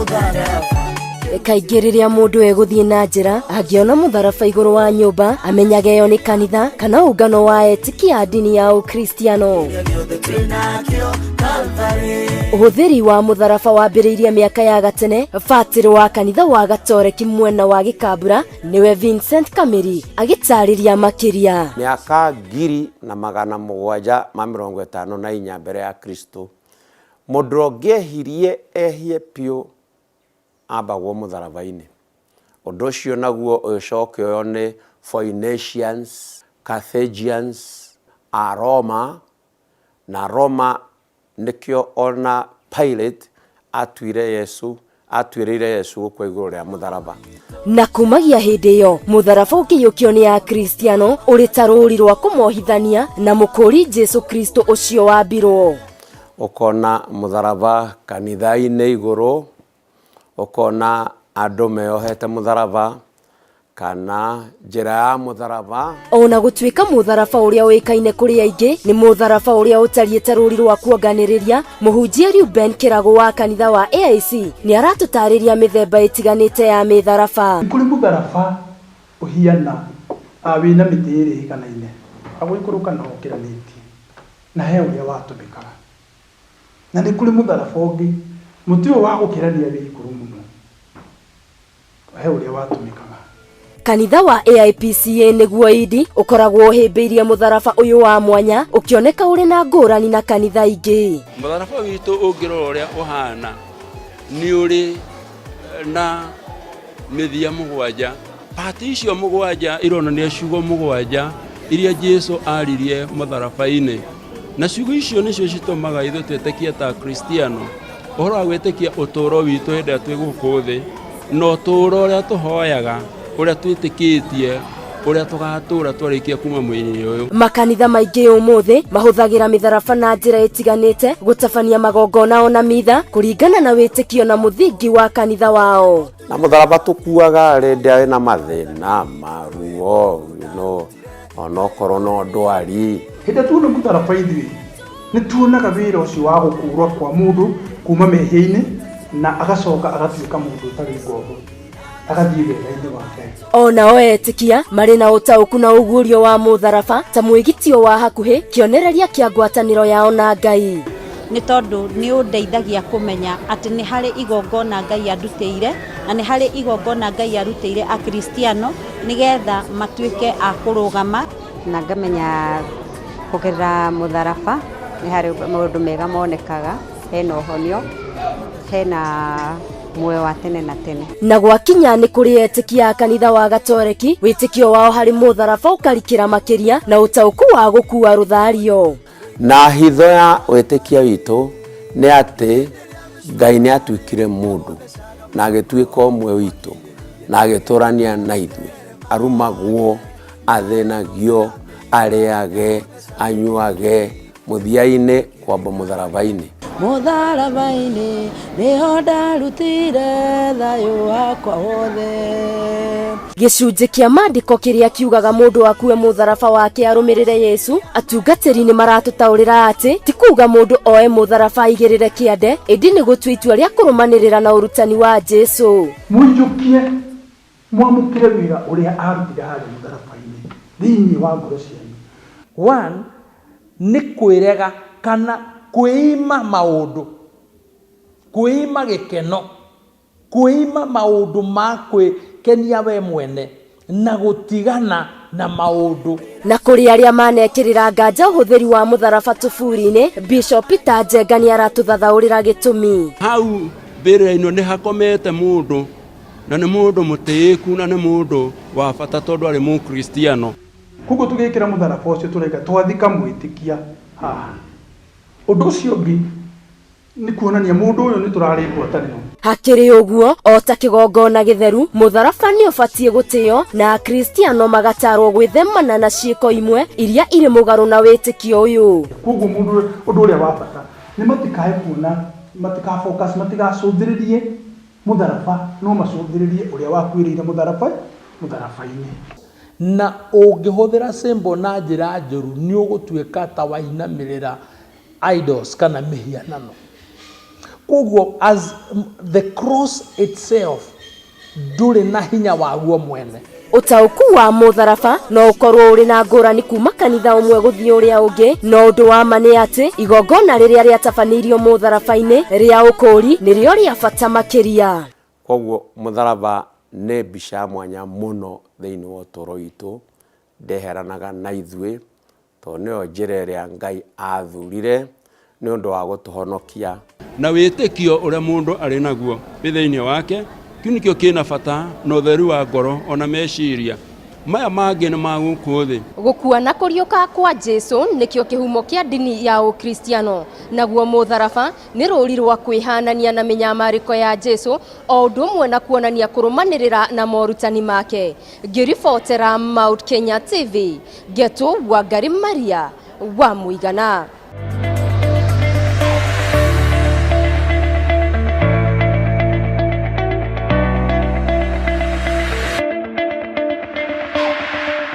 Mũtharaba. Kaingĩ rĩrĩa mũndũ egũthiĩ na njĩra angĩona mũtharaba igũrũ wa nyũmba, amenyaga ĩyo nĩ kanitha kana ũngano wa etĩkia a ndini ya Ũkristiano. Gĩothe twĩnakĩo Calvary. Ũhũthĩri wa mũtharaba wambĩrĩirie mĩaka ya gatene. Batĩrĩ wa kanitha wa Gatoreki mwena wa Gĩkambura nĩwe Vincent Kamĩri agĩtarĩria makĩria. Mĩaka 1754 mbere ya Kristo, mũndũ ũngĩehirie ehie piũ ambagwo mũtharaba-inĩ. Ũndũ ũcio naguo ũcoke ũywo nĩ Phoenicians, Carthaginians, a Roma, na Roma nĩkĩo ona Pilate atuire Yesu, atuĩrĩire Yesu gũkua igũrũ rĩa mũtharaba. Na kumagia hĩndĩ ĩyo mũtharaba ũkĩiyũkio nĩ Akristiano ũrĩ ta rũũri rwa kũmohithania na mũkũũri Jesu Kristo ũcio wambirwo. Ũkona mũtharaba kanitha-inĩ igũrũ, ũkona andũ meohete mũtharaba kana njĩra ya mũtharaba. Ona gũtuĩka mũtharaba ũrĩa ũĩkaine kũrĩ aingĩ nĩ mũtharaba ũrĩa ũtariĩ ta rũũri rwa kuonganĩrĩria, mũhunjia Reuben Kĩragũ wa kanitha wa AIC nĩ aratũtarĩria mĩthemba ĩtiganĩte ya mĩtharaba. Nĩ kũrĩ mũtharaba ũhiana wĩna mĩtĩ ĩrĩ ĩiganaine, wa gũikũrũka na ũkĩranĩtie, na he ũrĩa watũmĩkaga. Na nĩ kũrĩ mũtharaba ũngĩ, mũtĩ ũyũ wa gũkĩrania wĩ igũrũ mũno, he ũrĩa watũmĩkaga. Kanitha wa AIPCA nĩguo indi ũkoragwo ũhĩmbĩirie mũtharaba ũyũ wa mwanya ũkĩoneka ũrĩ na ngũrani na kanitha ingĩ. Mũtharaba witũ ũngĩrora ũrĩa ũhana nĩ ũrĩ na mĩthia mũgwanja. Pati icio mũgwanja ironania ciugo mũgwanja iria Jesu aririe mũtharaba-inĩ, na ciugo icio nĩcio citũmaga ithuĩ twĩtĩkie ta Akristiano ũhoro wa gwĩtĩkia ũtũũro witũ hĩndĩ ĩrĩa twĩ gũkũ thĩ, na ũtũũro ũrĩa tũhoyaga, ũrĩa twĩtĩkĩtie, ũrĩa tũgatũũra twarĩkia kuma mwĩrĩ ũyũ. Makanitha maingĩ ũmũthĩ mahũthagĩra mĩtharaba na njĩra ĩtiganĩte gũtabania magongona ona mitha kũringana na wĩtĩkio na mũthingi wa kanitha wao. Na mũtharaba tũkuaga rĩrĩa wĩna mathĩna maruo, onokorwo no ndwari. Hĩndĩ ĩrĩa tuona mũtharaba ithuĩ nĩ tuonaga wĩra ũcio wa gũkũũrwo kwa mũndũ kuma mehia-inĩ na agacoka agatuĩka mũndũ ũtarĩ ngombo, agathiĩ wega-inĩ wa Ngai. Onao etĩkia marĩ na ũtaũku na ũguũrio wa mũtharaba ta mwĩgitio wa hakuhĩ, kĩonereria kĩa ngwatanĩro yao na Ngai. Nĩ tondũ nĩ ũndeithagia kũmenya atĩ nĩ harĩ igongona Ngai andutĩire na nĩ harĩ igongona Ngai arutĩire Akristiano nĩgetha matuĩke a kũrũgama. Na ngamenya kũgerera mũtharaba nĩ harĩ maũndũ mega monekaga, hena ũhonio, hena muoyo wa tene na tene. Na gwakinya nĩ kũrĩ etĩkia a kanitha wa Gatoreki, wĩtĩkio wao harĩ mũtharaba ũkarikĩra makĩria na ũtaũku wa gũkua rũthario. Na hitho ya wĩtĩkia witũ nĩ atĩ Ngai nĩ atuĩkire mũndũ na agĩtuĩka ũmwe witũ na agĩtũrania na ithuĩ. Arumagwo, athĩnagio, arĩage, anyuage, mũthia-inĩ kwamba mũtharaba-inĩ. Mũtharaba-inĩ nĩho ndarutire thayũ wakwa wothe. Gĩcunjĩ kĩa maandĩko kĩrĩa kiugaga mũndũ akue mũtharaba wake arũmĩrĩre Yesu, atungatĩri nĩ maratũtaũrĩra atĩ ti kuuga mũndũ oe mũtharaba aigĩrĩre kĩande, ĩndĩ nĩ gũtua itua rĩa kũrũmanĩrĩra na ũrutani wa Jesu. Mũiyũkie mwamũkĩre wĩra ũrĩa arutire harĩa mũtharaba-inĩ thĩinĩ wa ngoro cianyu. One, nĩ kwĩrega kana kwĩima maũndũ, kwĩima gĩkeno, kwĩima maũndũ ma kwĩkenia we mwene na gũtigana na maũndũ. Na kũrĩ arĩa manekĩrĩra nganja ũhũthĩri wa mũtharaba tũburi-inĩ, Bishop Peter Njenga nĩ aratũthathaũrĩra gĩtũmi. Hau mbĩrĩra-inĩ nĩ hakomete mũndũ, na nĩ mũndũ mũtĩĩku na nĩ mũndũ wa bata tondũ arĩ mũkristiano. Koguo tũgĩkĩra mũtharaba ũcio tũreka twathika mwĩtĩkia haha. Ũndũ ũcio ũngĩ nĩ kuonania mũndũ ũyũ nĩ tũrarĩ ngwatanĩro. Hakĩrĩ ũguo, o ta kĩgongona gĩtheru, mũtharaba nĩ ũbatiĩ gũtĩo na Akristiano magatarwo gwĩthemana na ciĩko imwe iria irĩ mũgarũ na wĩtĩkio ũyũ. Koguo mũndũ ũndũ ũrĩa wa bata nĩ matikae kuona, matika focus, matigacũthĩrĩrie mũtharaba, no macũthĩrĩrie ũrĩa wakuĩrĩire mũtharaba-inĩ. Na ũngĩhũthĩra symbol na njĩra njũru nĩ ũgũtuĩka ta wainamĩrĩra idols kana mĩhianano. Koguo as the cross itself ndũrĩ na hinya waguo mwene. Ũtaũku wa mũtharaba no ũkorwo ũrĩ na ngũrani kuma kanitha ũmwe gũthiĩ ũrĩa ũngĩ, no ũndũ wa ma nĩ atĩ igongona rĩrĩa rĩatabanĩirio mũtharaba-inĩ rĩa ũkũũri nĩrĩo rĩa bata makĩria. Koguo mũtharaba nĩ mbica ya mwanya mũno thĩinĩ wa ũtũũro witũ, ndeheranaga na ithuĩ, tondũ nĩyo njĩra ĩrĩa Ngai athurire nĩ ũndũ wa gũtũhonokia. Na wĩtĩkio ũrĩa mũndũ arĩ naguo wĩ thĩinĩ wake, kĩu nĩkĩo kĩna bata na ũtheru wa ngoro ona meciria. Maya mangĩ nĩ ma gũkũ thĩ. Gũkua na kũriũka kwa Jesu nĩkĩo kĩhumo kĩa ndini ya Ũkristiano, naguo mũtharaba nĩ rũũri rwa kwĩhanania na mĩnyamarĩko ya Jesu o ũndũ ũmwe na kuonania kũrũmanĩrĩra na morutani make. Ngĩribotera Mount Kenya TV, Ngetu Wangari Maria wa Mũigana.